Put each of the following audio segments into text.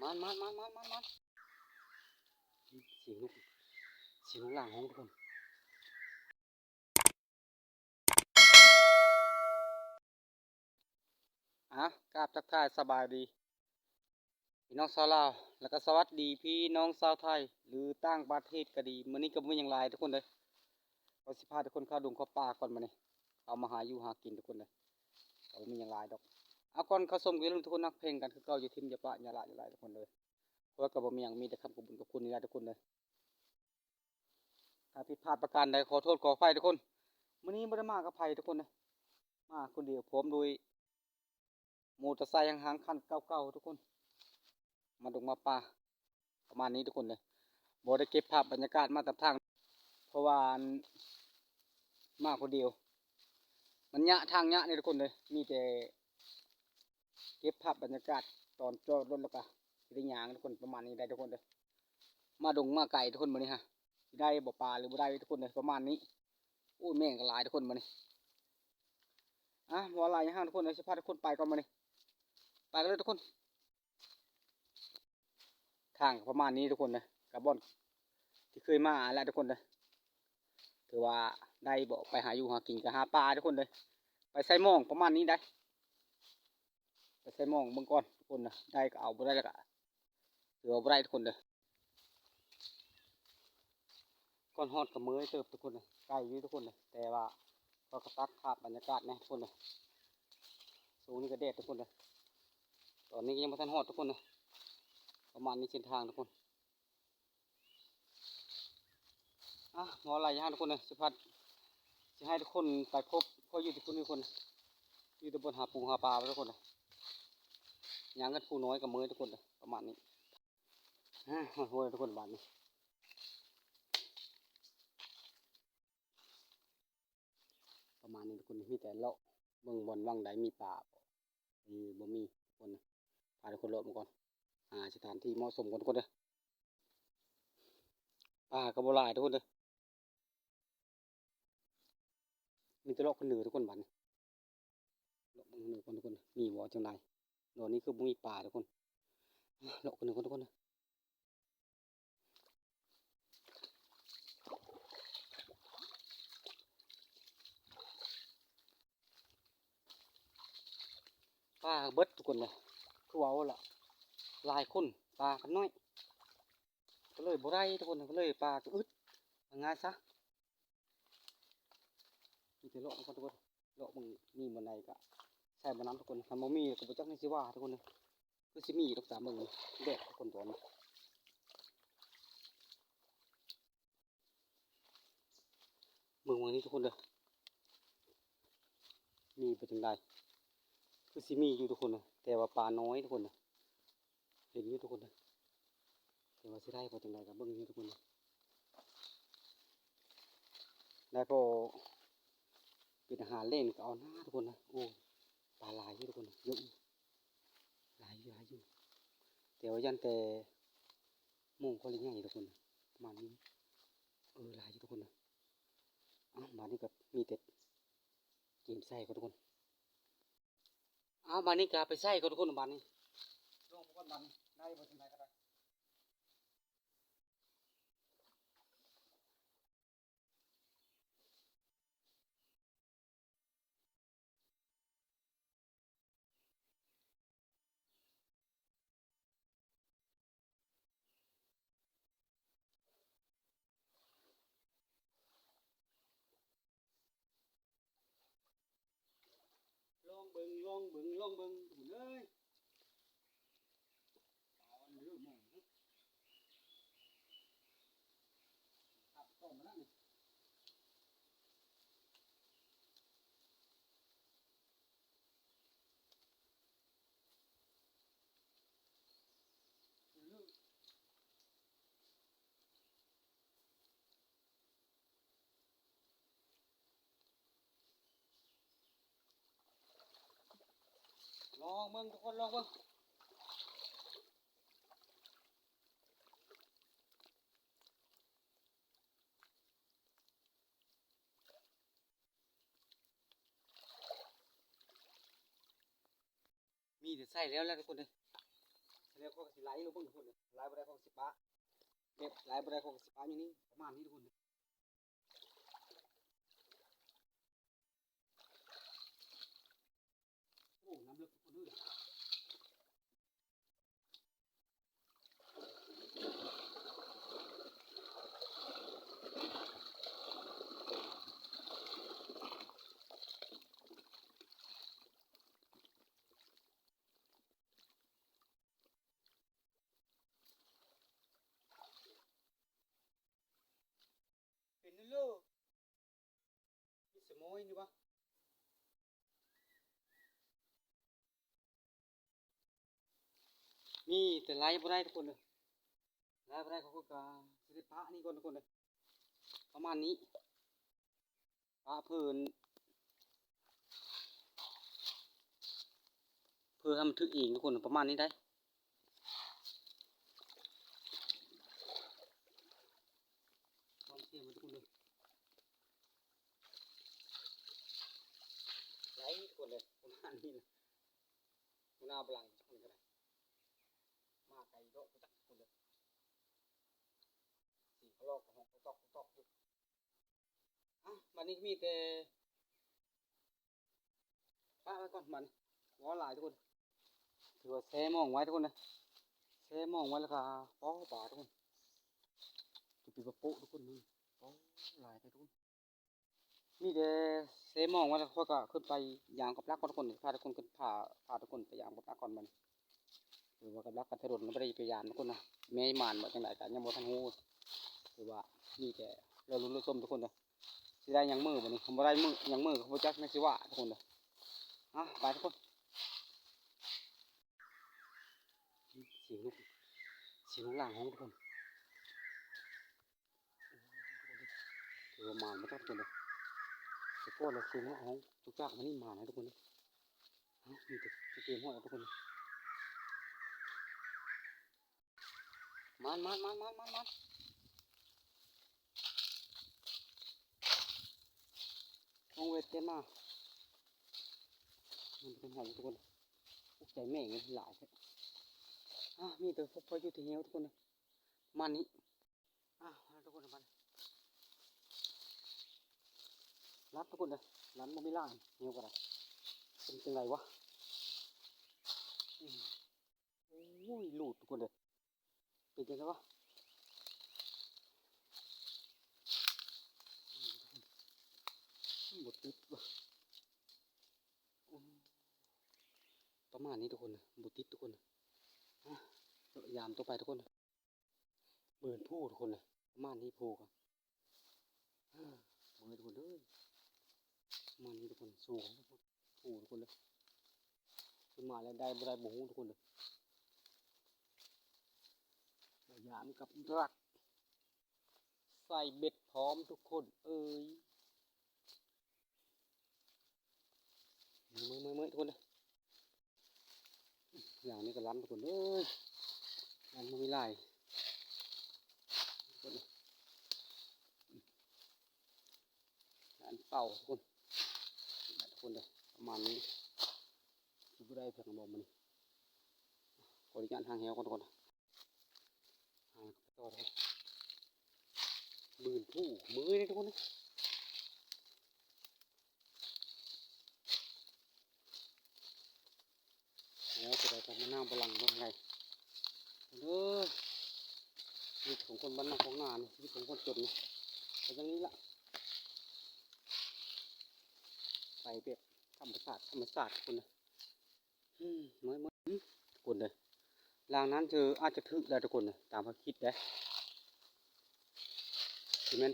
ມານ ມານ ມານ ມານ ມານ ມານ. ສຽງນົກ ສຽງນົກຫຼາງຮ້ອງທຸກຄົນ. ອາ ກາບທັກທາຍສະບາຍດີພີ່ນ້ອງຊາວລາວ ແລ້ວກໍສະຫວັດດີພີ່ນ້ອງຊາວໄທ ຫຼືຕ່າງປະເທດກໍດີ. ມື້ນີ້ກໍບໍ່ມີຫຍັງຫຼາຍທຸກຄົນເດີ ກໍຊິພາທຸກຄົນເຂົ້າດົງເຂົ້າປ່າກ່ອນ. ມື້ນີ້ເຮົາມາຫາຢູ່ຫາກິນທຸກຄົນເດີ ກໍບໍ່ມີຫຍັງຫຼາຍດອກ. ເອົາ ກ່ອນເຂົ້າຊົມກໍຢ່າລືມທຸກຄົນຮັກແພງກັນຄືເກົ່າ ຢ່າຖິ້ມຢ່າປະຢ່າລະຢ່າຫຼາຍທຸກຄົນເດີ. ເພາະວ່າກໍບໍ່ມີຫຍັງ ມີແຕ່ຄຳຂອບຄຸນ ຂອບຄຸນຫຼາຍໆທຸກຄົນເດີ. ຖ້າຜິດພາດປະການໃດ ຂໍໂທດຂໍອະໄພທຸກຄົນ. ມື້ນີ້ບໍ່ໄດ້ມາກັບໃຜທຸກຄົນເດີ ມາຄົນດຽວ ພ້ອມດ້ວຍມໍເຕີໄຊຫາງໆຄັນເກົ່າໆທຸກຄົນ. ມາດົງມາປ່າປະມານນີ້ທຸກຄົນເດີ. ບໍ່ໄດ້ເກັບພາບບັນຍາກາດມາຕາມທາງ ເພາະວ່າ ອັນ ມາຄົນດຽວ ມັນຍະທາງຍະນີ້ທຸກຄົນເດີ. ມີແຕ່ເກັບພາບບັນຍາກາດຕອນຈອດລົດ ແລ້ວກະຊິໄດ້ຍ່າງທຸກຄົນ ປະມານນີ້ໄດ໋ທຸກຄົນເດີ. ມາດົງມາໄກທຸກຄົນ ມື້ນີ້ຫາ ຊິໄດ້ບໍ່ປາ ຫຼືບໍ່ໄດ້ທຸກຄົນເດີ ປະມານນີ້. ໂອ້ຍ ແມງກໍຫຼາຍທຸກຄົນມື້ນີ້. ອາ ບໍ່ວ່າຫຼາຍຫຍັງ ທຸກຄົນເອີຍ ຊິພາທຸກຄົນໄປກ່ອນມື້ນີ້ ໄປກັນເລີຍທຸກຄົນ. ທາງກໍປະມານນີ້ທຸກຄົນເດີ ກັບບ່ອນທີ່ເຄີຍມາແຫຼະທຸກຄົນເດີ. ຖືວ່າໄດ້ບໍ່ ໄປຫາຢູ່ຫາກິນ ກໍຫາປາທຸກຄົນເດີ. ໄປໃສ່ໝອງປະມານນີ້ໄດ໋ ໄປໃສ່ໝອງເບິ່ງກ່ອນທຸກຄົນເດີ. ໄດ້ກໍເອົາ ບໍ່ໄດ້ແລ້ວກໍ ຖືວ່າບໍ່ໄດ້ທຸກຄົນເດີ. ກ່ອນຮອດກໍເມື່ອຍເຕີບທຸກຄົນເດີ ໄກຢູ່ທຸກຄົນເດີ ແຕ່ວ່າກໍ ກໍຕັດພາບບັນຍາກາດແດ່ທຸກຄົນເດີ. ຊ່ວງນີ້ກໍແດດທຸກຄົນເດີ ຕອນນີ້ກໍຍັງບໍ່ທັນຮອດທຸກຄົນເດີ ປະມານນີ້ເສັ້ນທາງທຸກຄົນ. ອາ ບໍ່ຫຼາຍຢ່າງທຸກຄົນເດີ ຊິພັດ ຊິໃຫ້ທຸກຄົນໄປພົບ ພໍຢູ່ທີ່ພຸ້ນທຸກຄົນ ຢູ່ແຕ່ບ່ອນຫາປູຫາປາທຸກຄົນເດີ. ຍ່າງກັນຜູ້ນ້ອຍກໍເມື່ອຍທຸກຄົນເດີ ປະມານນີ້. ອາ ໂອ້ຍ ທຸກຄົນ ບາດນີ້ ປະມານນີ້ທຸກຄົນ ມີແຕ່ເລາະເບິ່ງບ່ອນວ່າງໃດມີປາ ມີ ບໍ່ມີທຸກຄົນ. ພາທຸກຄົນເລາະເບິ່ງກ່ອນ ຫາສະຖານທີ່ເໝາະສົມກ່ອນທຸກຄົນເດີ. ປາກໍບໍ່ຫຼາຍທຸກຄົນເດີ ມີແຕ່ເລາະຂຶ້ນເໜືອທຸກຄົນ. ບາດນີ້ເລາະເບິ່ງເໜືອກ່ອນທຸກຄົນ ມີບໍ່ຈັ່ງໃດ. ດອນນີ້ຄືບໍ່ມີປາທຸກຄົນ ເລາະຂຶ້ນເໜືອກ່ອນທຸກຄົນເດີ. ປາເບິດທຸກຄົນເລີຍ ຄືເວົ້າລະ ຫຼາຍຄົນປາກໍນ້ອຍ ກໍເລີຍບໍ່ໄດ້ທຸກຄົນ ກໍເລີຍປາກໍອຶດ ວ່າງ່າຍຊະ. ມີແຕ່ເລາະນຳກັນທຸກຄົນ ເລາະເບິ່ງ ມີບ່ອນໃດກະໃສ່ບ່ອນນັ້ນທຸກຄົນ ຄັນບໍ່ມີກໍບໍ່ຈັກແນວຊິວ່າທຸກຄົນເອີຍ. ຄືຊິມີດອກ ຕາມເບິ່ງແດດທຸກຄົນ ຕອນນີ້ ເບິ່ງ ເບິ່ງນີ້ທຸກຄົນເດີ ມີເປັນຈັ່ງໃດ ຄືຊິມີຢູ່ທຸກຄົນເອີຍ ແຕ່ວ່າປານ້ອຍທຸກຄົນເອີຍ. ເຫັນຢູ່ທຸກຄົນເດີ ແຕ່ວ່າຊິໄດ້ບໍ່ຈັ່ງໃດກໍເບິ່ງຢູ່ທຸກຄົນເດີ. ໄດ້ພໍເປັນອາຫານແລງນີ້ກໍເອົາໜ້າທຸກຄົນເດີ. ໂອ້ ປາຫຼາຍຢູ່ທຸກຄົນເດີ ເຍອະຢູ່ ຫຼາຍຢູ່ ຫຼາຍຢູ່ ແຕ່ວ່າຢ້ານແຕ່ໝໍ່ຂ້ອຍລະໃຫຍ່ທຸກຄົນເດີ ປະມານນີ້. ເອີ ຫຼາຍຢູ່ທຸກຄົນເດີ. ເອົ້າ ບາດນີ້ກໍມີແຕ່ເກມໃສ່ກ່ອນທຸກຄົນ. ເອົາ ບາດນີ້ກໍໄປໃສ່ກ່ອນທຸກຄົນ ບາດນີ້ ລອງໄປກ່ອນ ບາດນີ້ ໄດ້ບໍ່ ຈັ່ງໃດກໍໄດ້. ລອງເບິ່ງ ລອງເບິ່ງ ລອງເບິ່ງ ທຸກຄົນເອີຍ. ລອງເບິ່ງທຸກຄົນ ລອງເບິ່ງ. ໂ ຊິໃສ່ແລ້ວແຫຼະທຸກຄົນເອີຍ. ໃສ່ແລ້ວຂ້ອຍກໍຊິໄລ່ລົງເບິ່ງທຸກຄົນເອີຍ. ໄລ່ບໍ່ໄດ້ຂ້ອຍກໍຊິປະ ແບບໄລ່ບໍ່ໄດ້ຂ້ອຍກໍຊິປະຢູ່ນີ້ ປະມານນີ້ທຸກຄົນເອີຍ. ໂອ້ ນ້ຳເລິກທຸກຄົນເອີຍ. ເປັນໂລ ມີສະໂມຍນີ້ວະ. ມີແຕ່ໄລ່ບໍ່ໄດ້ທຸກຄົນເອີຍ. ໄລ່ບໍ່ໄດ້ ເຂົາກໍຊິໄດ້ປະນີ້ກ່ອນທຸກຄົນເອີຍ. ປະມານນີ້ ປະເພື່ອ ເພື່ອໃຫ້ມັນຖືກເອງທຸກຄົນ ປະມານນີ້ໄດ໋. ຄວາມສ່ຽງທຸກຄົນເອີຍ. ໄດ້ທຸກຄົນເອີຍ ປະມານນີ້ແຫຼະ. ຫົວໜ້າບລັງທຸກຄົນກໍໄດ້ ມາໄກເນາະ ຮູ້ຈັກທຸກຄົນເດີ. ສຽງກະລອກກະຮ້ອງຕອກຕອກຢູ່. ອ່ະ ບັດນີ້ກໍມີແຕ່ປະໄວ້ກ່ອນ ບັດນີ້ເວົ້າຫຼາຍທຸກຄົນ. ຖືວ່າແຊ່ໝອງໄວ້ທຸກຄົນເດີ ແຊ່ໝອງໄວ້ແລ້ວກໍປໍປາທຸກຄົນ. ຈະເປັນປາໂປະທຸກຄົນ ໂອ້ ຫຼາຍແທ້ທຸກຄົນ. ມີແຕ່ເຊໝອງວ່າ ແລ້ວຂ້ອຍກໍຂຶ້ນໄປຢາມກັບຫຼັກກ່ອນທຸກຄົນ. ພາທຸກຄົນຂຶ້ນ ພາ ພາທຸກຄົນໄປຢາມກັບຫຼັກກ່ອນບັດນີ້. ຖືວ່າກັບຫຼັກກັນແຕ່ດົນ ບໍ່ໄດ້ໄປຢາມທຸກຄົນນະ. ແມ່ໝານບໍ່ ຈັ່ງໃດກໍຍັງບໍ່ທັນຮູ້. ຖືວ່າມີແຕ່ລໍລຸ້ນລໍຊົມທຸກຄົນເດີ. ຊິໄດ້ຫຍັງມື້ບັດນີ້ ຄັນບໍ່ໄດ້ມື້ຫຍັງມື້ກໍບໍ່ຈັກແມ່ນຊິວ່າທຸກຄົນເດີ. ອ່ະ ໄປທຸກຄົນ. ສຽງນົກ ສຽງນົກຫຼາງຮ້ອງທຸກຄົນ. ຖືວ່າໝານມາຈັກທຸກຄົນເດີ. ແຕ່ກ່ອນລະສຽງນົກຮ້ອງຈຸກຈັກ ມານີ້ໝານນະທຸກຄົນເດີ. ເອົ້າ ມີແຕ່ເກມຮອດເອົາທຸກຄົນ. ໝານ ໝານ ໝານ ໝານ ໝານ ໝານ. ນ້ອງເວດເຕັມມາ ມັນເປັນຫອຍທຸກຄົນ. ອຸກ ໃຈແມ່ງມັນຫຼາຍແທ້. ອ່າ ມີແຕ່ພວກຂ້ອຍຢູ່ທີ່ເຫວທຸກຄົນເດີ. ປະມານນີ້. ອ່າ ທຸກຄົນ ປະມານ ລັດທຸກຄົນເດີ. ລັດບໍ່ມີຫຼາຍ ເຫວກໍໄດ້. ເປັນຈັ່ງໃດວະ? ອືມ ໂອ້ຍ ຫຼຸດທຸກຄົນເດີ. ເປັນຈັ່ງໃດວະ? ບໍ່ຕິດວະ. ປະມານນີ້ທຸກຄົນ ບໍ່ຕິດທຸກຄົນ. ອ່າ ຍາມຕໍ່ໄປທຸກຄົນ. ໝື່ນຜູ້ທຸກຄົນເອີຍ. ປະມານນີ້ຜູ້ກໍ ເອີ ເມື່ອຍທຸກຄົນເອີຍ. ປະມານນີ້ທຸກຄົນ ສູງຜູ້ທຸກຄົນເອີຍ. ຂຶ້ນມາແລ້ວໄດ້ບໍ່ໄດ້ບໍ່ຮູ້ທຸກຄົນເອີຍ. ພະຍາຍາມກັບລັກ ໃສ່ເບັດພ້ອມທຸກຄົນເອີຍ. ເມື່ອຍໆໆ ທຸກຄົນເອີຍ. ຢ່າງນີ້ກໍລັນທຸກຄົນເອີຍ. ລັນບໍ່ມີຫຼາຍທຸກຄົນເອີຍ. ລັນເປົ່າທຸກຄົນ ທຸກຄົນເດີ. ປະມານນີ້ ຊິບໍ່ໄດ້ເພິ່ນບອກມື້ນີ້. ຂໍອະນຸຍາດຫາແຫວກ່ອນທຸກຄົນ. ຫາກັນໄປຕໍ່ເດີ. ໝື່ນຜູ້ ເມື່ອຍເດ້ທຸກຄົນເອີຍ. ແລ້ວຈະໄດ້ກັບມານາງບະຫຼັງເບິ່ງໄງເດີ. ຊີວິດຂອງຄົນບ້ານນອກຂອງນານີ້ ຊີວິດຂອງຄົນຈົນນີ້ ເປັນຢ່າງນີ້ລະ. ໄປແບບທຳມະຊາດ ທຳມະຊາດຄົນນະ. ອືມ ເມື່ອຍໆ ອືມ ທຸກຄົນເດີ. ຫຼັງນັ້ນຄືອາດຈະຖືກໄດ້ທຸກຄົນເດີ ຕາມເຮົາຄິດເດ້. ຊິແມ່ນ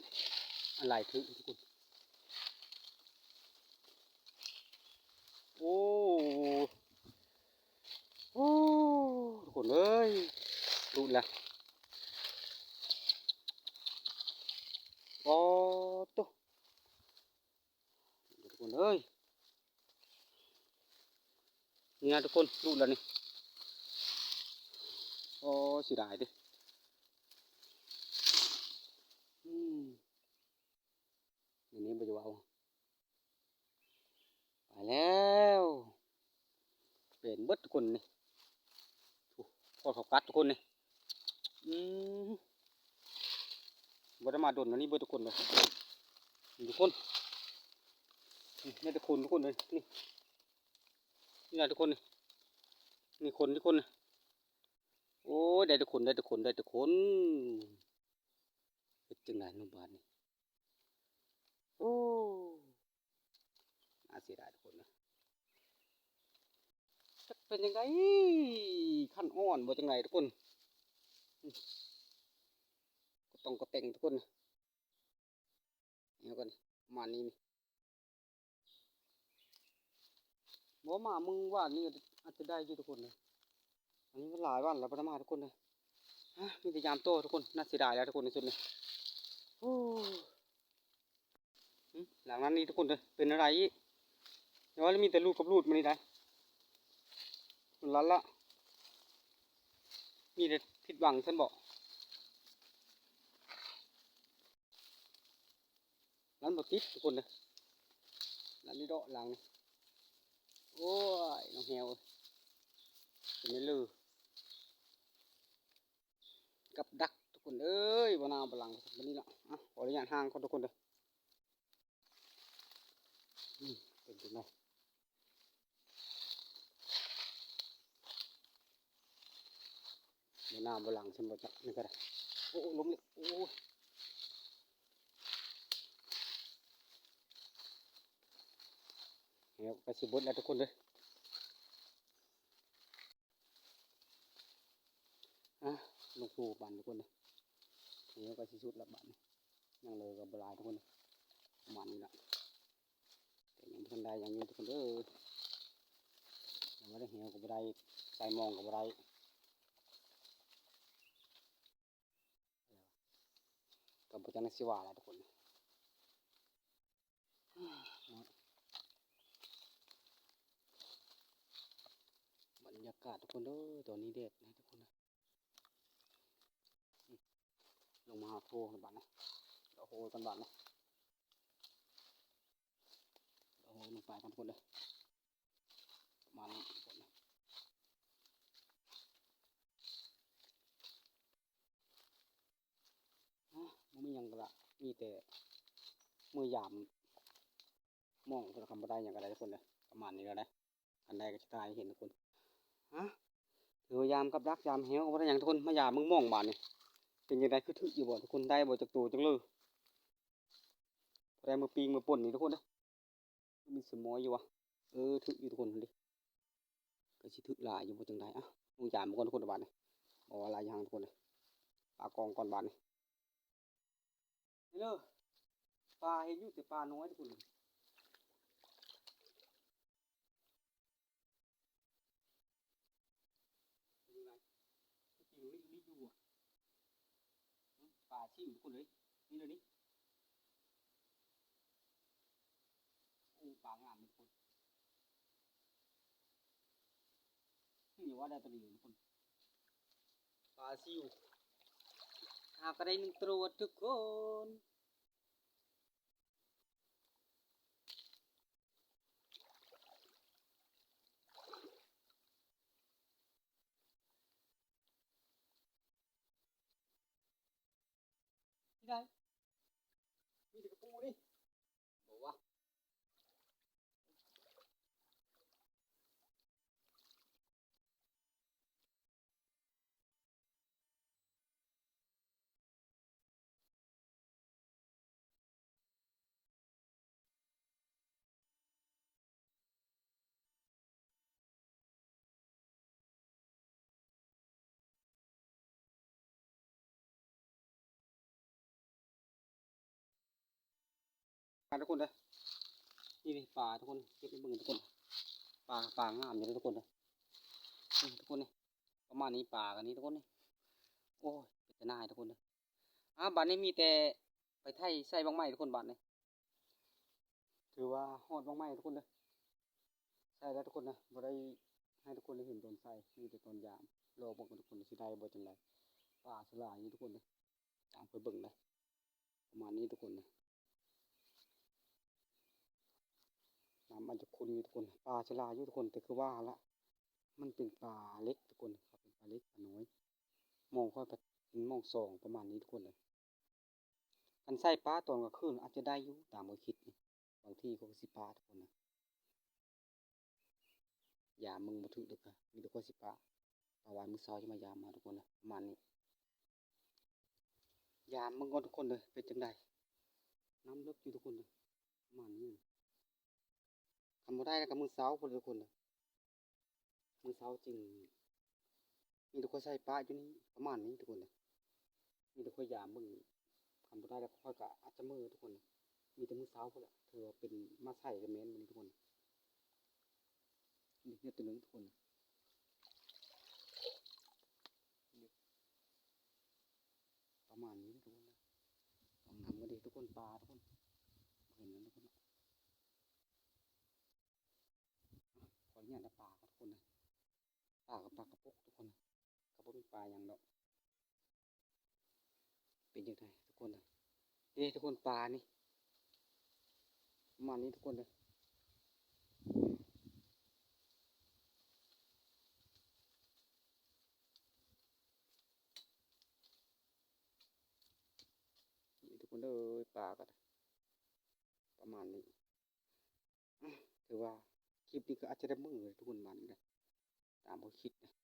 ອັນຫຼາຍຖືກທຸກຄົນ. ໂອ້ ໂອ້ ທຸກຄົນເອີຍ ຫຼຸດລະ. ໂອ້ໂຕ ທຸກຄົນເອີຍ. ນີ້ນະທຸກຄົນ ຫຼຸດແລ້ວນີ້. ໂອ້ ເສຍດາຍເດ້. ອືມ ນີ້ບໍ່ຢາກເວົ້າ. ໄປແລ້ວ ແປ ປັນເບິດທຸກຄົນນີ້ ໂອ້ ພໍເຂົາກັດທຸກຄົນນີ້ ອືມ ບໍ່ໄດ້ມາດົນອັນນີ້ເບິດທຸກຄົນເດີ ນີ້ທຸກຄົນ ນີ້ ໄດ້ແຕ່ຂົນທຸກຄົນເລີຍ ນີ້ ນີ້ນະທຸກຄົນນີ້ ນີ້ຂົນທຸກຄົນນີ້ ໂອ້ຍ ໄດ້ແຕ່ຂົນ ໄດ້ແຕ່ຂົນ ໄດ້ແຕ່ຂົນ ເຮັດຈັ່ງໃດເນາະບາດນີ້ ໂອ້ ໜ້າເສຍດາຍທຸກຄົນເອີຍ ຈັກເປັນຈັ່ງໃດ ຄັນອ່ອນບໍ່ຈັ່ງໃດທຸກຄົນ ກໍຕ້ອງກໍແຕ່ງທຸກຄົນ ແນວກັນ ປະມານນີ້ນີ້ ບໍ່ມາມື້ວານນີ້ອາດຈະໄດ້ຢູ່ທຸກຄົນເອີຍ ອັນນີ້ມັນຫຼາຍວັນແລ້ວບໍ່ໄດ້ມາທຸກຄົນເອີຍ ຮະ ມີແຕ່ຢາມຕໍ່ທຸກຄົນ ໜ້າເສຍດາຍແລ້ວທຸກຄົນໃນສຸດນີ້ ໂອ້ ຫຶ ຫຼັງນັ້ນນີ້ທຸກຄົນເດີ ເປັນແນວໃດອີກ ແຕ່ວ່າມີແຕ່ຫຼູດກັບຫຼູດມື້ນີ້ໄດ໋ ມັນລັດລະ ມີແຕ່ຜິດຫວັງຊັ້ນເບາະ ລັດບໍ່ຕິດທຸກຄົນເດີ ລັດນີ້ເດາະຫຼັງ ໂອ້ຍ ນ້ອງແຮວເອີຍ ເປັນແນວເລີ ກັບດັກທຸກຄົນເອີຍ ບໍ່ໜ້າບໍ່ຫຼັງ ບັດນີ້ລະ ອ່ະ ຂໍອະນຸຍາດຫ່າງກ່ອນທຸກຄົນເດີ ອືມ ເປັນຈັ່ງໃດ ບໍ່ໜ້າບໍ່ຫຼັງຊັ້ນບໍ່ຈັກ ນີ້ກໍໄດ້ ໂອ້ ລົມນີ້ ໂອ້ຍ ແລ້ວກໍຊິເບິດແລ້ວທຸກຄົນເດີ ອ່ະ ລົງສູ່ບາດນີ້ທຸກຄົນເດີ ແລ້ວກໍຊິສຸດແລ້ວບາດນີ້ ຍັງເຫຼືອກໍບໍ່ຫຼາຍທຸກຄົນເດີ ປະມານນີ້ລະ ແຕ່ຍັງບໍ່ທັນໄດ້ຫຍັງຢູ່ທຸກຄົນເດີ ຍັງບໍ່ໄດ້ແຮວກໍບໍ່ໄດ້ ໃສ່ມອງກໍບໍ່ໄດ້ ກໍບໍ່ຈັກຊິວ່າແຫຼະທຸກຄົນ ບັນຍາກາດທຸກຄົນເດີ ຕອນນີ້ແດດນະທຸກຄົນນະ ລົງມາຫາໂພກັນບາດນະ ເລາະໂພກັນບາດນະ ເລາະໂພລົງໄປກ່ອນທຸກຄົນເດີ ປະມານນີ້ທຸກຄົນນະ. ບໍ່ມີຫຍັງກະລະ ມີແຕ່ເມືອຢາມມອງ ຄັນບໍ່ໄດ້ຫຍັງກະໄດ້ທຸກຄົນເດີ ປະມານນີ້ແຫຼະ ຄັນໄດ້ກະຊິຖ່າຍໃຫ້ເຫັນທຸກຄົນ ຮະ ຖືວ່າຢາມກັບດັກ ຢາມແຮ້ວກໍບໍ່ໄດ້ຫຍັງທຸກຄົນ ມາຢາມເບິ່ງມອງບາດນີ້ ເປັນຈັ່ງໃດ ຄືຖືກຢູ່ບໍ່ທຸກຄົນ ໄດ້ບໍ່ຈັກໂຕຈັກເລີ ພໍໄດ້ມື້ປີ້ງມື້ປົ່ນນີ້ທຸກຄົນເດີ. ມີສະໝອຍຢູ່ວະ ເອີ ຖືກຢູ່ທຸກຄົນຫັ້ນເດ ກະຊິຖືກຫຼາຍຢູ່ບໍ່ຈັ່ງໃດ ອ່ະ ລົງຢາມເບິ່ງກ່ອນທຸກຄົນບາດນີ້ ບໍ່ວ່າຫຼາຍຢ່າງທຸກຄົນເອີຍ ປາກອງກ່ອນບາດນີ້ ເດີ ປາເຫັນຢູ່ແຕ່ປານ້ອຍທຸກຄົນ ເປັນຈັ່ງໃດ ຕົວຈິງນີ້ມີຢູ່ບໍ່ ປາຊິວທຸກຄົນເອີຍ ນີ້ເລີຍນີ້ ໂອ້ ປາງາມເລີຍທຸກຄົນ ນີ້ວ່າໄດ້ຕົວນີ້ທຸກຄົນ ປາຊິວ ຫາກະໄດ້ໜຶ່ງໂຕທຸກຄົນ. ນີ້ໄດ໋ ມີແຕ່ກະປູນີ້ ບໍ່ວະ. ມາທຸກຄົນເດີ ນີ້ເດ ປາທຸກຄົນ ເກັບໃຫ້ເບິ່ງທຸກຄົນ ປາ ປາງາມຢູ່ເດີທຸກຄົນເດີ ນີ້ທຸກຄົນນີ້ ປະມານນີ້ ປາກັນນີ້ທຸກຄົນນີ້ ໂອ້ຍ ເປັນຕາໜ່າຍທຸກຄົນເດີ. ອ່າ ບາດນີ້ມີແຕ່ໄປໄຖໃສ່ບັກໄມ້ທຸກຄົນ ບາດນີ້ ຖືວ່າຮອດບັກໄມ້ທຸກຄົນເດີ ໃສ່ແລ້ວທຸກຄົນນະ ບໍ່ໄດ້ໃຫ້ທຸກຄົນໄດ້ເຫັນຕອນໃສ່ ມີແຕ່ຕອນຢາມ ລໍເບິ່ງກັນທຸກຄົນ ຊິໄດ້ບໍ່ຈັ່ງໃດ ປາສະຫຼາຍຢູ່ທຸກຄົນເດີ ຕາມໄປເບິ່ງເດີ ປະມານນີ້ທຸກຄົນເດີ ນ້ຳອາດຈະຂຸ່ນຢູ່ທຸກຄົນ ປາສະຫຼາຍຢູ່ທຸກຄົນ ແຕ່ຄືວ່າຫັ້ນລະ ມັນເປັນປາເລັກທຸກຄົນ ເຂົາເປັນປາເລັກ ປານ້ອຍ. ມອງຂ້ອຍພັດເປັນມອງສອງ ປະມານນີ້ທຸກຄົນເອີຍ. ຄັນໃສ່ປາຕອນກາງຄືນອາດຈະໄດ້ຢູ່ ຕາມຂ້ອຍຄິດນີ້ ບາງທີຂ້ອຍກໍຊິປະທຸກຄົນນະ. ຢາມເບິ່ງບໍ່ຖືກເດີ ມີແຕ່ຂ້ອຍຊິປະ ປະຫວ່ານມື້ເຊົ້າຈະມາຢາມມາທຸກຄົນນະ ປະມານນີ້. ຢາມເບິ່ງກ່ອນທຸກຄົນເດີ ເປັນຈັ່ງໃດ. ນ້ຳເລິກຢູ່ທຸກຄົນເດີ ປະມານນີ້. ຄັນບໍ່ໄດ້ແລ້ວກໍມື້ເຊົ້າພຸ້ນເດີທຸກຄົນເດີ. ມື້ເຊົ້າຈຶ່ງ ມີແຕ່ຂ້ອຍໃສ່ປະຢູ່ນີ້ ປະມານນີ້ທຸກຄົນເດີ. ມີແຕ່ຂ້ອຍຢາມເບິ່ງ ຄັນບໍ່ໄດ້ແລ້ວຂ້ອຍກໍອາດຈະເມືອທຸກຄົນເດີ. ມີແຕ່ມື້ເຊົ້າພຸ້ນແຫຼະ ຖືວ່າເປັນມາໃສ່ກໍແມ່ນມື້ນີ້ທຸກຄົນ. ນີ້ ເຮັດຕົວໜຶ່ງທຸກຄົນ. ປະມານນີ້ທຸກຄົນນະ. ຕ້ອງນຳກັນເດ້ທຸກຄົນ ປາທຸກຄົນ ເຫັນແລ້ວທຸກຄົນ. ຂໍອະນຸຍາດເອົາປາກ່ອນທຸກຄົນນະ. ປາກໍປາກະປົກທຸກຄົນນະ ກໍບໍ່ມີປາຫຍັງດອກ. ເປັນຈັ່ງໃດທຸກຄົນນະ. ເດ້ທຸກຄົນ ປານີ້ ປະມານນີ້ທຸກຄົນເດີ. ນີ້ທຸກຄົນເດີ ປາກໍປະມານນີ້. ອາ ຖືວ່າຄລິບນີ້ກໍອາດຈະໄດ້ເບິ່ງເລີຍທຸກຄົນ ປະມານນີ້ນະ ຕາມຂ້ອຍຄິດນະ.